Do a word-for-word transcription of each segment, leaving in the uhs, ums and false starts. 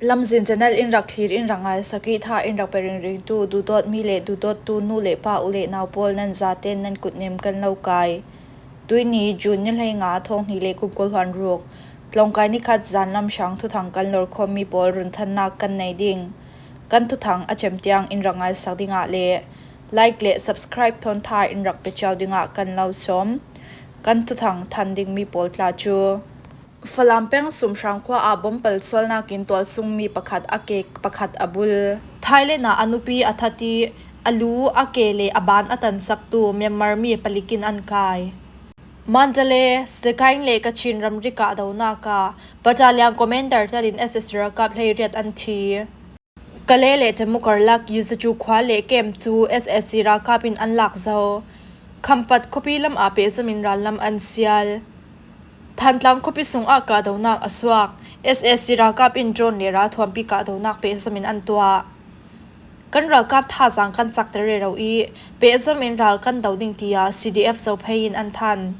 Lamzin channel in rak thlir, in rak ngaisak i, tha in rak pe ringringtu duhdawtmi le duhdawttu nu le pa, u le nau pawl, nan zaten nan kutnem kan lo kai. Tuini June ni hleinga, thawng hnih le kum kul hluan ruk, tlawngkai ni khat zanlam hrang thuthang kan lorkhawmmi pawl runthannak kan nei ding. Kan thuthang a cem tiang in rak ngaisak dingah le like le subscribe thawn tha in rak pe ciau dingah kan lo sawm. Kan thuthang than dingmi pawl tla cu Falam peng Sumhrang khua ah bom palsualnak in tualsungmi pakhat a ke, pakhat a bul. Thailand ah a nupi a that i a lu, a ke le a ban a tansaktu Myanmar mi palik in an kai. Mandalay, Sagaing le Kachin ramri kahdonak ah battalion commander telin S S ralkap hleiriat an thi. Kale le Tamukarlak Yuzacu khua le kem cu S S C ralkap in an lak zo. Khampat khuapi lam ah pehzom in rallam an sial. Thantlang khuapi sungah kahdonak a suak. S S C ralkap in drone le ralthuampi kahdonak pehzom in an tuah. Kan ralkap thazaang kan cakter rero i, pehzom in ral kan do ding, tiah C D F Zophei in an than.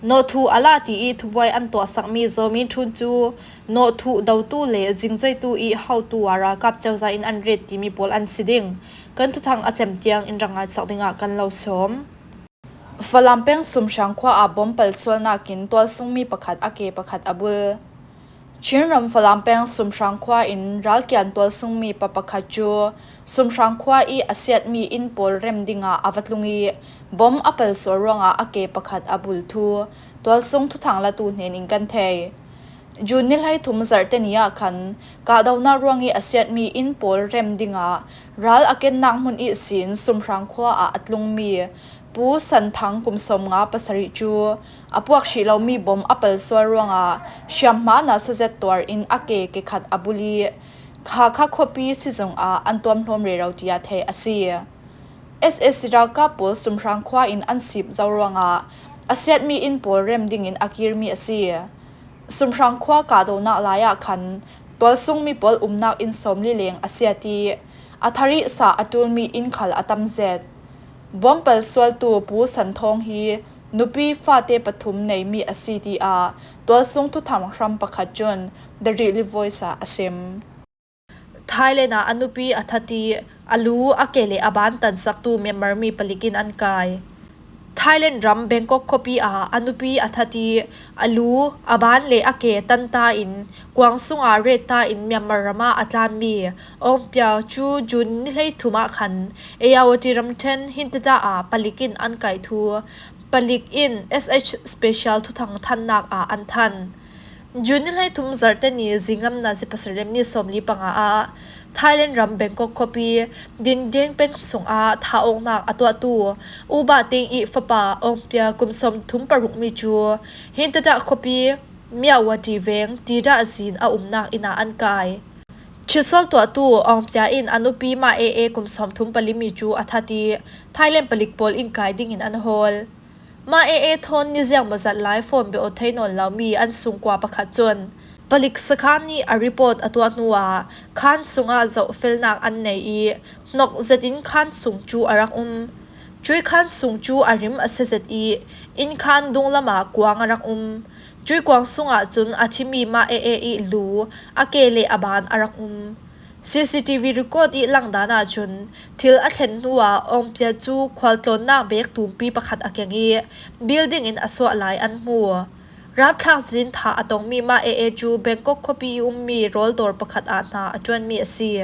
Nawhthuh a la ti i thubuai an tuahsakmi Zomi thun cu nawhthuh dotu le zingzoitu i hotu ah ralkap cozah in an ret timi pawl an si ding. Kan thuthang a cem tiang in rak ngaisak dingah kan lo sawm. Falam peng Sumhrang khua ah bom palsualnak in tualsungmi pakhat a ke, pakhat a bul. Chinram Falam peng Sumhrang khua in ralkian tualsungmi pa pakhat cu Sumhrang khua i a siatmi inn pawl rem dingah a va tlung i, bom a palsual ruangah a ke pakhat a bul thu tualsung thuthang latu hnen in kan thei. June ni hleithum zarhte ni ah khan kahdonak ruang i a siatmi inn pawl rem dingah ral a kennak hmun ihsin Sumhrang khua ah a tlungmi Pu San Thang, kum sawmnga pasarih cu a puak hrih lomi bom a palsual ruangah hriamhma nasa zet tuar in a ke, ke khat a bul i, Hakha khuapi sizung ah an tuamhlawm rero, tiah theih a si. S S C ralkap pawl Sumhrang khua in an sip zo ruangah a siatmi inn pawl rem dingin a kirmi a si. Sumhrang khua kahdonak lai ah khan tualsungmi pawl umnak inn sawmli leng a siat i, a tharihsa a ṭulmi inn khal a tam zet. Bom palsualtu Pu San Thang hi nupi fate pathum neimi a si, tiah tualsung thuthang hram pakhat cun The Daily Voice ah a sim. Thailand ah a nupi a that i a lu, a ke le a ban tansaktu Myanmar mi palik in an kai. Thailand ram Bangkok khuapi ah a nupi a that i a lu, a ban le a ke tanta in kuang sungah ret ta in Myanmar ram ah a tlanmi Aung Pia cu June ni hleithum ah khan Ayeyarwady ramṭhen Hyntada ah palik in an kai thu palik in S H Special thuthang thannak ah an than. June ni hleithum zarhte ni zinglam nazi pasarih ni sawmli panga ah Thailand ram Bangkok khuapi Dindeng peng sungah thaawknak a tuahtu U Ba Teng i fapa Aung Pia, kum sawmthum paruk mi cu Hyntada khuapi Myawaddy veng Tida zin a umnak inn ah an kai. Chisual tuahtu Aung Pia in a nupi Ma E E, kum sawmthum pali mi cu a that i Thailand palik pawl in kai dingin an hawl. Ma E E thawn niziang maw zat lai phone bia aw thei nawn lomi an sungkua pakhat cun palik sakhan nih a report a tuah hnuah khan sungah zohfelnak an nei i, hnok zetin khan sung cu a rak um. Cui khan sung cu a rim a si zet i, inn khan dunglam ah kuang a rak um. Cui kuang sungah cun a thimi Ma E E i lu, a ke le a ban a rak um. C C T V record i langdan ahcun thil a thlen hnuah Aung Pia cu khualtlawnnak bek tumpi pakhat a keng i, building in a suah lai an hmu. Rapthlak zin thah a tongmi Ma E E cu Bangkok khuapi i ummi rawl dawr pakhat ah hna a ṭuanmi a si.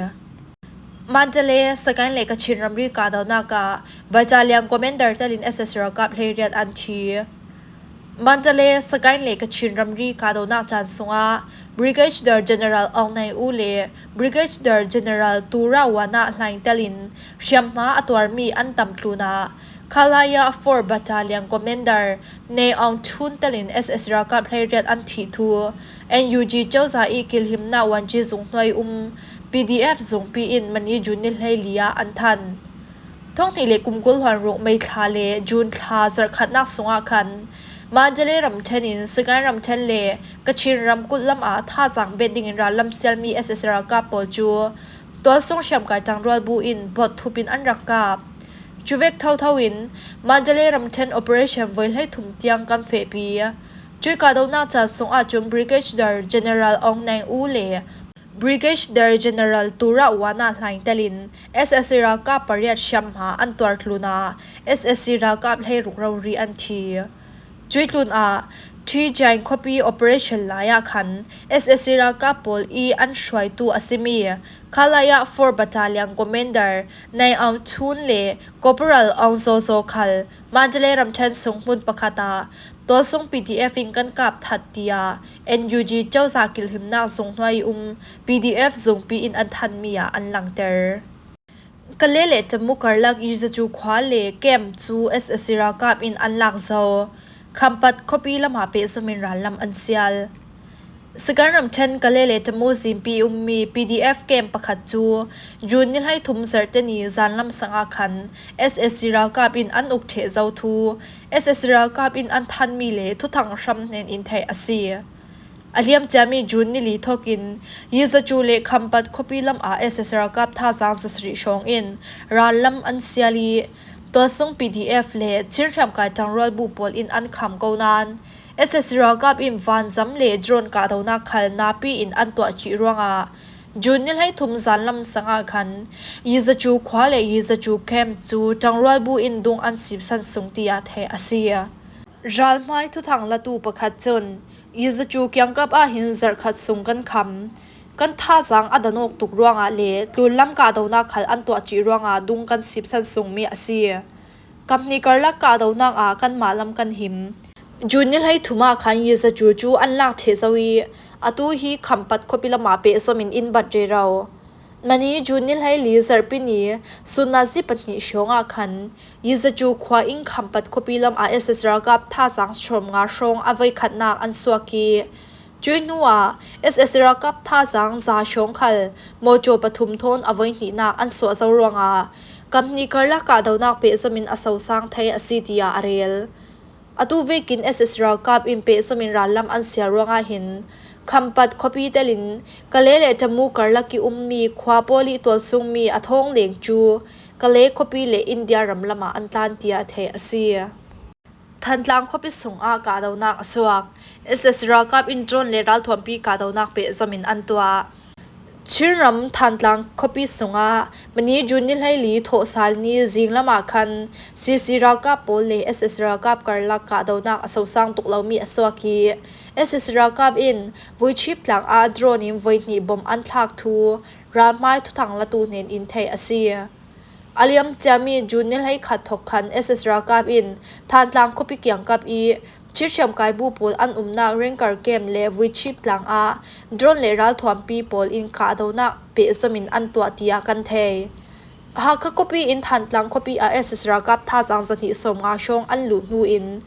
Mandalay, Sagaing le Kachin ramri kahdonak ah battalion commander telin S S ralkap hleiriat an thi. Mandalay, Sagaing le Kachin ramri kahdonak caan sungah Brigadier General Aung Naing U le Brigadier General Tura Wana Hlaing telin hriamhma a tuarmi an tam tlunah Khalaya four Battalion Commander Ne Aung Thun telin S S ralkap hleiriat an thih thu N U G cozah i kilhimnak Wanci zung hnuai um P D F zungpi in mani June ni hleili ah an than. Thawng hnih le kum kul hluan ruk May thla le June thla zarhkhatnak sungah khan Mandalay ramṭhen in Sagaing ramṭhen le Kachin ramkulh lam ah thazaang bet dingin rallam sialmi S S ralkap pawl cu tualsung hriamkai ṭangrual bu in bawt thup in an rak kap. Cuvek thotho in Mandalay ramṭhen operation voi hleithum tiang kan fehpi. Cui kahdohnak caan sungah cun Brigadier General Aung Naing U le Brigadier General Tura Wana hlaintelin S S C ralkap pariat hriamhma an tuar tluna S S C ralkap hleiruk rori an thi. Cui tlunah Thi Jain khuapi operation lai-ah khan S S C ralkap pawl i an hruaitu a simi Khalaya four Battalion Commander Nai Aung Thun le Corporal Aung Zozo khal Mandalay ramṭhen sung hmun pakhatah tualsung P D F in kan kap that, tiah N U G cozah kilhimnak zung hnuai i um P D F zungpi in an thanmi ah an langter. Kale le Tamu karlak Yizachu khua le camp cu S S C ralkap in an lak zo. Khampat khuapi lamah pehzom in rallam an sial. Sikan ramṭhen Kale le Tamu zimpi i ummi P D F camp pakhat cu June ni hleithum zarhte ni zanlam sangah khan S S C ralkap in an uk ṭheh zo thu S S C ralkap in an thanmi le thuthang hram hnen in theih a si. A hliam ciami June ni li thawkin Yizachu le Khampat khuapi lamah S S C ralkap thazaang zasarih hrawng in rallam an sial i tualsung P D F le Chin hriamkai ṭangrualbu pawl in an kham ko nain S S C ralkap in vanzam le drone kahdohnak khal napi in an tuah cih ruangah June ni hleithum zanlam sangah khan Yizachu khua le Yizachu camp cu ṭangrualbu in dung an sipsan sung, tiah theih a si. Ralhmai thuthang latu pakhat cun Yizachu kiangkap ah hin zarhkhat sung kan kham. Kan thazaang a dan awk tuk ruangah le tlunlam kahdohnak khal an tuah cih ruangah dung kan sipsan sungmi a si. Kaphnih karlak kahdohnak ah kanmah lam kan him. June ni hleithum ah khan Yizachu cu an lak ṭheh zo i atu hi Khampat khuapi lamah pehzom in in bat rero. Mani June ni hleili zarhpi ni sunnazi pahnih hrawngah khan Yizachu khua in Khampat khuapi lamah S S C ralkap thazaang sawmnga hrawng a voikhatnak an suak i cui hnuah S S C ralkap thazaang za hrawng khal mawṭaw pathum thawn a voihnihnak an suah zo ruangah kaphnih karlak kahdohnak pehzom in a sosang thei a si, tiah a rel. Atu vekin S S C ralkap in pehzom in rallam an sial ruangah hin Khampat khuapi telin Kale le Tamu karlak i ummi khua pawl i tualsungmi a thawng leng cu Kale khuapi le India ram lamah an tlan, tiah theih a si. Thantlang khuapi sungah kahdohnak a suak. S S C ralkap in drone le ralthuampi kahdohnak pehzom in an tuah. Chinram Thantlang khuapi sungah mani June ni hleili thawhsal ni zinglamah khan C C ralkap pawl le S S C ralkap karlak kahdohnak a sosang tuk lomi a suak i S S C ralkap in Vuichip tlang ah drone in voihnih bom an thlak thu ralhmai thuthang latu hnen in theih a si. A liam ciami June ni hleikhat thawk khan S S C ralkap in Thantlang khuapi kiangkap i Chin hriamkai bu pawl an umnak Ringkar camp le Vuichip tlang ah drone le ralthuampi pawl in kahdohnak pehzom in an tuah, tiah kan thei. Hakha khuapi in Thantlang khuapi ah S S C ralkap thazaang zahnih sawmnga hrawng an luh hnu in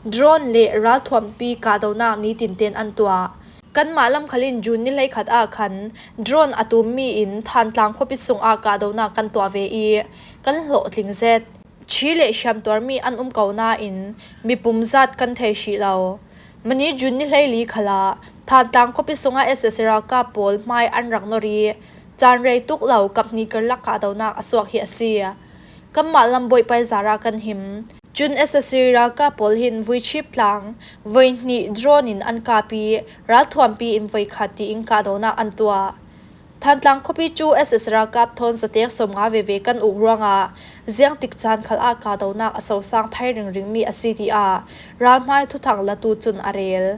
drone le ralthuampi kahdohnak nitin tein an tuah. Kanmah lam khal in June ni hleikhat ah khan drone a tummi in Thantlang khuapi sungah kahdohnak kan tuah ve i kan hlawhtling zet. Thi le hriamtuarmi an um ko nain mipum zat kan thei hrih lo. Mani June ni hleili khalah Thantlang khuapi sungah S S C ralkap pawl hmai an rak nor i caan rei tuk lo kaphnih karlak kahdohnak a suak hi a si. Kanmah lam Bawipai zarah kan him. Cun S S C ralkap pawl hin Vuichip tlang voihnih drone in an kap i ralthuampi in voikhat tiin kahdohnak an tuah. Thantlang khuapi cu S S C ralkap thawn zatek sawmnga veve kan uk ruangah ziangtik caan khal ah kahdohnak a sosang thei ringringmi a si, tiah ralhmai thuthang latu cun a rel.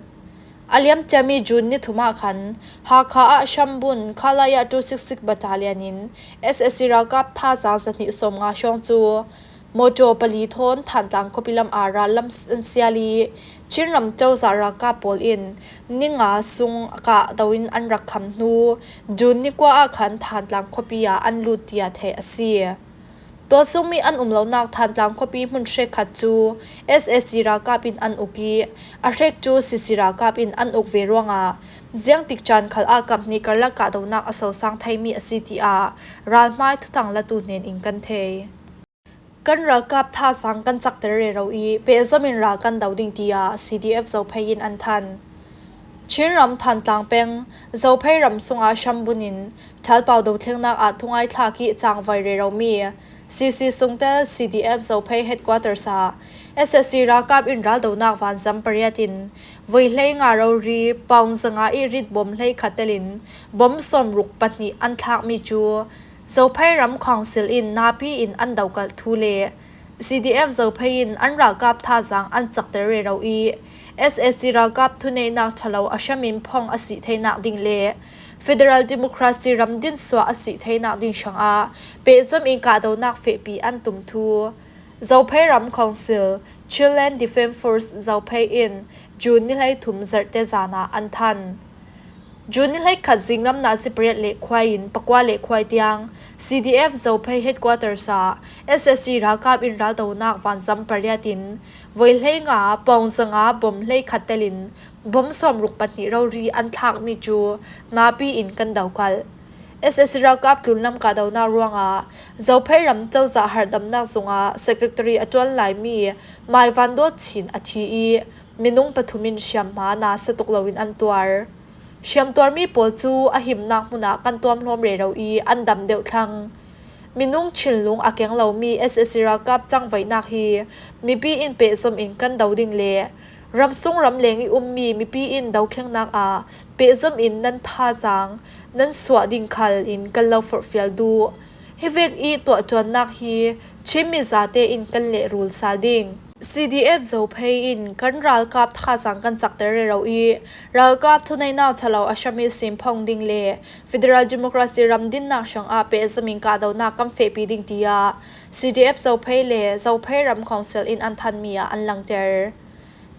A liam ciami June ni thum ah khan Hakha ah hrambun Khalaya two six six Battalion in S S C ralkap thazaang zahnih sawmnga hrawng cu mawṭaw pali thawn Thantlang khuapi lam ah rallam an sial i Chinram cozah ralkap pawl in ni nga sung kahdoh in an rak kham hnu June ni kua ah khan Thantlang khuapi ah an lut, tiah theih a si. Tualsungmi an um lonak Thantlang khuapi hmun hrekkhat cu S S C ralkap in an uk i a hrek cu C C ralkap in an uk ve ruangah ziangtik caan khal ah kaphnih karlak kahdohnak a sosang theimi a si, tiah ralhmai thuthang latu hnen in kan thei. Kan ralkap thazaang kan cakter rero i pehzom in ral kan do ding, tiah C D F Zophei in an than. Chinram Thantlang peng Zophei ram sungah hrambun in ṭhalpau dothlengnak ah thungai thlak i cangvai reromi C C Sungtel C D F Zophei Headquarters ah S S C ralkap in raldonak vanzam pariat in voi hlei nga rori, paung zanga i rit bom hlei khat telin bom sawmruk pahnih an thlakmi cu Zophei Ram Council in napi in an dokalh thu le C D F Zophei in an ralkap thazaang an cakter rero i S S C ralkap thuneihnak ṭhalo a hremin phong a si theinak ding le Federal Democracy ram dinsuah a si theinak ding hrangah pehzom in kahdohnak fehpi an tum thu Zophei Ram Council, Chinland Defence Force Zophei in June ni hleithum zarhte zan ah an than. June ni hleikhat zinglam nazi pariat le khuai in pakua le khuai tiang C D F Zophei Headquarters ah S S C ralkap in raldonak vanzam pariat in voi hlei nga, paung zanga bom hlei khat telin bom sawmruk pahnih rori an thlakmi cu napi in kan dokalh. S S C ralkap tlunlam kahdohnak ruangah Zophei ram cozah harhdamnak zungah Secretary a ṭuan laimi Mai Van Dawt Chin a thi i minung pathum in hriamhma na satuk loin an tuar. Hriamtuarmi pawl cu a himnak hmun ah kan tuamhlawm rero i an dam deuh thlang. Minung thinlung a keng lomi S S C ralkap cangvaihnak hi mipi in pehzom in kan do ding le ramsung ramleng i ummi mipi in dothlennak ah pehzom in nan thazaang nan suah ding khal in kan lo forhfial duh. Hivek i tuahṭuannak hi Chinmi zate in kan lehrul sal ding. C D F Zophei in kan ralkap thazaang kan cakter rero i ralkap thuneihnak ṭhalo a hremin phong ding le Federal Democracy ram dinnak hrangah pehzom in kahdohnak kan fehpi ding, tiah C D F Zophei le Zophei Ram Council in an thanmi ah an langter.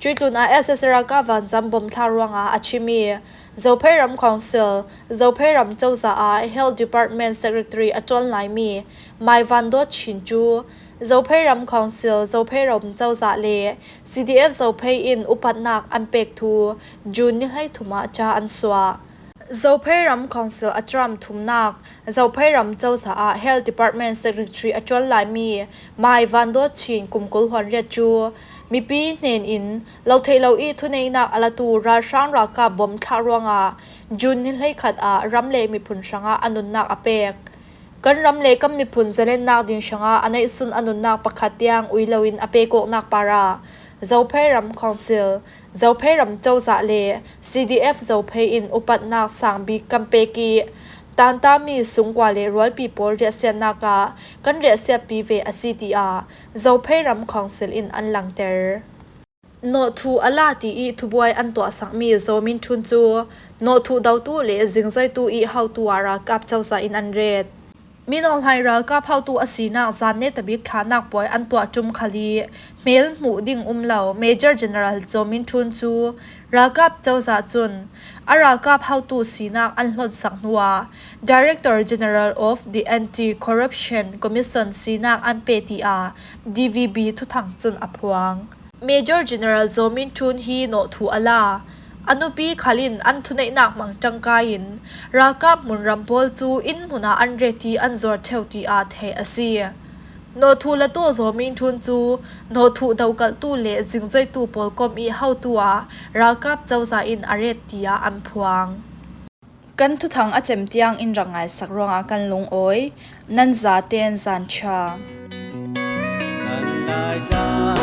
Cuih tlun ah S S C ralkap vanzam bom thlak ruangah a thimi Zophei Ram Council, Zophei ram cozah ah Health Department Secretary a ṭuan laimi Mai Van Dawt Chin cu Zophei Ram Council, Zophei ram cozah le C D F Zophei in upatnak an pek thu June ni hleithum ah ca an suah. Zophei Ram Council a term thumnak Zophei ram cozah ah Health Department Secretary a ṭuan laimi Mai Van Dawt Chin kum kul hluan riat cu mipi hnen in lo theih lo i thuneihnak a latu ralhrang ralkap bom thlak ruangah June ni hleikhat ah ram le miphun hrangah a nunnak a pek. Kan ram le kan miphun zalennak ding hrangah a neihsun a nunnak pakhat tiang ui loin a pek awknak parah Zophei Ram Council, Zophei ram cozah le C D F Zophei in upatnak sang bik kan pek i, tantami sungkua le rualpi pawl riahsiatnak ah kan riahsiatpi ve a si, tiah Zophei Ram Council in an langter. Nawhthuh a la ti i thubuai an tuahsakmi Zomi Ṭhun cu nawhthuh dotu le zingzoitu i hotu ah ralkap cozah in an ret. Min Aung Hlaing ralkap hotu a sinak zan netabik thlanak puai an tuah ṭum khal i hmel hmuh ding um lo Major General Zomi Ṭhun cu ralkap cozah cun a ralkap hotu sinak an hlonsak hnuah Director General of the Anti-Corruption Commission sinak an pe, tiah D V B thuthang cun a phuang. Major General Zomi Ṭhun hi nawhthuh a la. A nupi khal in an thuneihnak hmang ṭangka in ralkap hmunram pawl cu inn hmun ah an ret i an zuar ṭheu, tiah theih a si. Nawhthuh latu Zomi Ṭhun cu nawhthuh dokalhtu le zingzoitu pawl kom i hotu ah ralkap cozah in a ret, tiah an phuang. Kan thuthang a cem tiang in rak ngaisak ruangah kan lungawi. Nan zaten zan ṭha. Kan Laitlang